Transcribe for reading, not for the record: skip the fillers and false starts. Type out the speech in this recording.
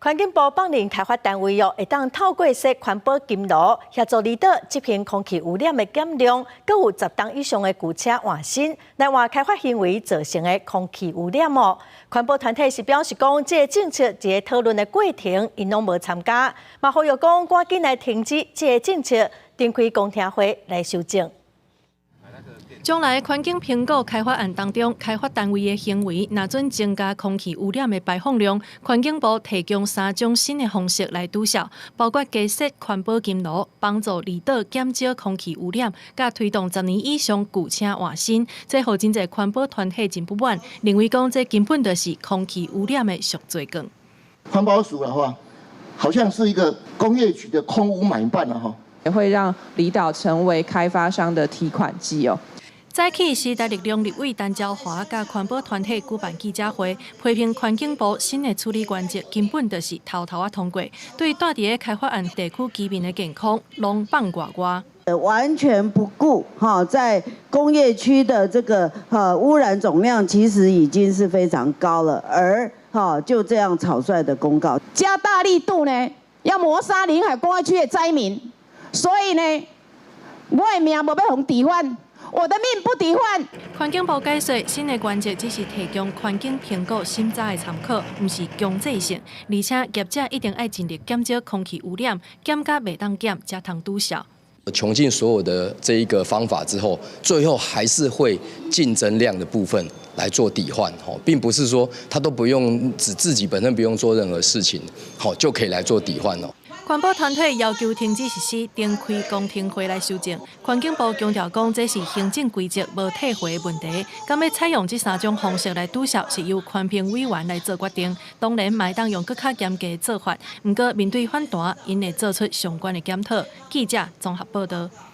環境部放任開發單位哦，會當透過設環保金爐協助離島執行空氣污染的減量，閣有10噸以上的舊車換新，來換開發行為造成的空氣污染哦。環保團體是表示講，這个政策佇咧討論的過程，𪜶攏無參加，嘛呼籲講趕緊來停止這个政策，重開公聽會來修正。將來環境評估開發案當中，開發單位的行為若準增加空氣污染的排放量，環境部提供三種新的方式來堵截，包括加設環保金爐，幫助離島減少空氣污染，佮推動10年以上舊車換新。這予真濟環保團體真不滿，認為講這根本就是空氣污染的贖罪券。環保署的話，好像是一個工業局的空屋買辦了哈，也會讓離島成為開發商的提款機哦。早起時代力量立委陳昭華佮環保團體舉辦記者會，批評環境部新的處理原則根本就是偷偷仔通過，對蹛佇咧開發案地區居民的健康攏放外外。完全不顧哈，在工業區的這個污染總量其實已經是非常高了，而哈就這樣草率的公告，加大力度呢，要謀殺臨海工業區的災民，所以呢，我的命無欲予抵換。我的命不抵換。環境部解釋，新的原則只是提供環境評估審查的參考，毋是強制性。而且業者一定愛盡力減少空氣污染，減甲袂當減，才通堵截。窮盡所有的這一個方法之後，最後還是會競爭量的部分來做抵換，吼，並不是說他都不用，只自己本身不用做任何事情，好就可以來做抵換哦。環保團體要求停止實施，重開公聽會來修正。環境部強調講，這是行政規則無退回的問題。敢欲採用這三種方式來堵截，是由環評委員來做決定。當然，嘛會當用閣較嚴格的做法。毋過面對反彈，𪜶會做出相關的檢討。記者綜合報道。